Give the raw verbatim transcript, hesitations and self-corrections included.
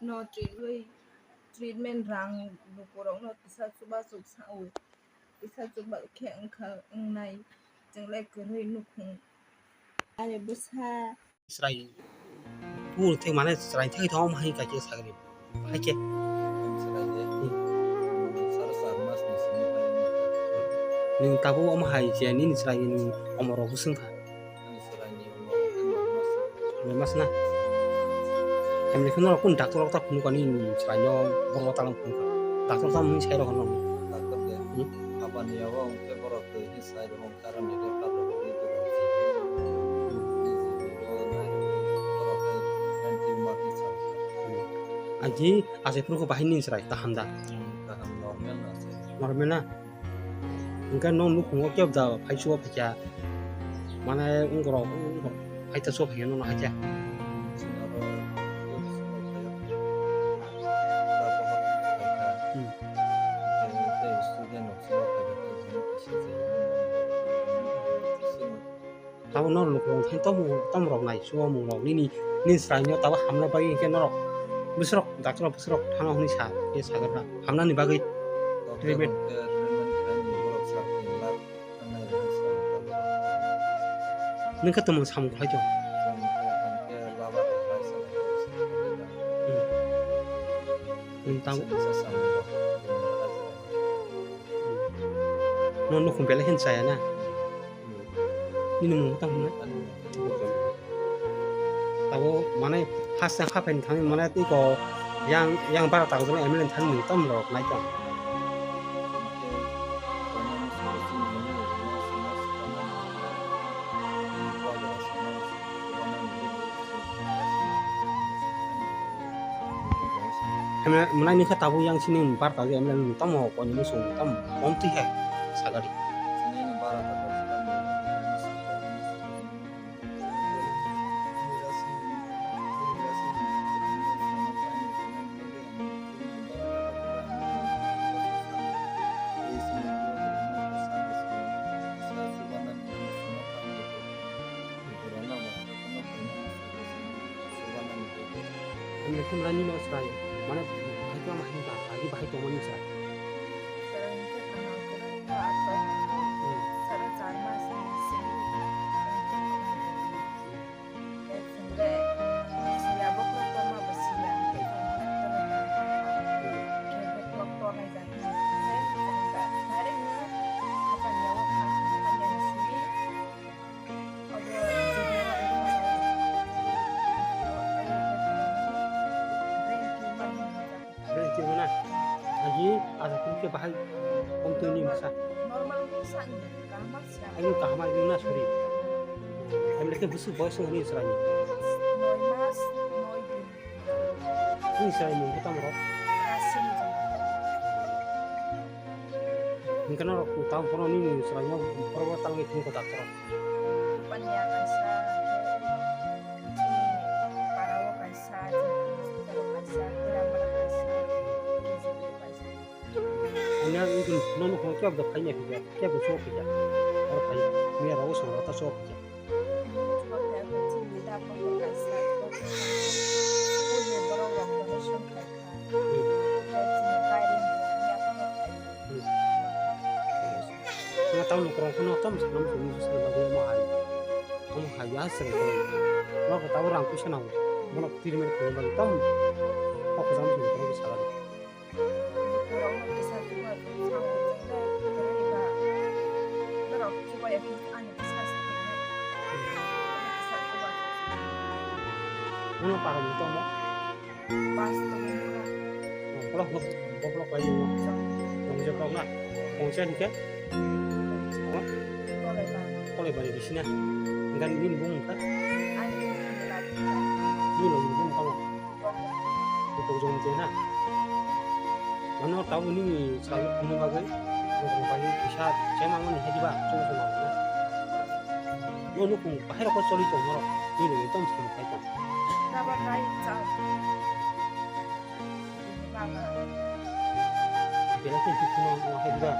No treatment, treatment rang lukurokno kisa chubachu sao, kisa chuba khe wngkha wngnai, chwnglai kwrwi nukhung. Ani bwsa. Chwrai pur thik mane chwrai thik thong hai ka khe sagri. Hai khe. Chwrai de. Hmm. Sar sar mas ni simi pai. Ning tabuk omo hai je nini chwrai ni omor rok bwswng kha. Ani chwrai ni omor rok. Mas na. Hamle kheno kun doctor rok ta phunukha nini chwrai no borok talang phunukha. Doctor ta mung sai rok no. Doctor de. Hmm. Apa ni yawa ungke borok twi ni sai rok. Aji, asai phuru kho bahai ni chwrai, kaham da? Kaham, normal na se. Normal na? Hwnkhe no nukhungo kebo da phai chuo phaikha, mane wngkorok, wngkorok phai ta chuo phaikha nono hakhe. Hmm. Tamo norok lukurok thani tamo, tamo rok nai chuo mung rok nini, nini chwrai no tamo hamna bagwi hinkhe norok bwswrok doctor rok bwswrok thangna hwnwi sa, khe sagar na hamnani bagwi treatment. Nwng khe tamo samung khlai tong? Hmm. Nwng tamo. No nukhung belai khe chaya na? Nini mung tang hwnwi? Abo mane haste hapai thani mane tei ko yang, yang bara tak jolo M L A thani nung tam rok nai tong. Hemle mwnai nokha tabuk yang sini bar tabuk emle tamo koni musung tam bom twi hai sagari. Hemle khumla nini osrai, mane bahai tongma hinba, agi bahai tongma nini sa. Sara hingke kaham kwrwngno akwai. Hmm. Sara char mas ni simi. Hingke chwngde siya bokhorok tongma bo siya, hingke chwng hospital o tongkha. Hingke bokhorok tongnai jani. Hingke chwng da direct no hapanya o kha, hapanya ni simi. Brain tumor na? Agi, ada pun ke bahai, kom tu ni masa. Normal ni sa ni, kaham sa. Ayo kaham ayo na, sorry. Em leke busu boys ni srani. Noi mas, noi din. Ni srani mung butam ro. Rasim. Hingke norok tang phano nini chwraino borok tangwi thung khe doctor rok. Pania kaisa, chini parao kaisa, chini hospital o kaisa, Grambara kaisa, K G B kaisa. Ani ang wngkhe nono phone kebo phai nai phikha, kebo chok phikha. Oro phai miya rogo song rota chok phikha. Chini da phone kaisa, chini borok rok donation khai. Nga tamo lukurok phano tamo sana muchung muchung sana bagwi omo hai. Omo hai ya sere khe. Nok tamo rang puisa nango. Bono treatment khlai bagwi tamo. Kok jam sung khe sala. Lukurok no kisa chuba chuba chang o chang dai. Kwrwi ba. Norok chuba ya khe ani kisa se khe. Kisa chuba. Bono parong tamo. Pas tongo na. Block, block, block bai tongo. Tong je block na. Tong je hingke. Kolai bari. Kolai bari bisi na. Hingke nini bung hingke? Ani bung hingke. Nini bung hingke mo? Bung jong je na. Mano tabo nini sal kuno bagwi. Bung bagwi kisa chema mani hedi ba. Chuma chuma na. No nukung bahai rok choli tong norok. Nini bung tom sam khai tong. Naba rai chao. Bini baba. Belai khe dukhu no, no hai diba?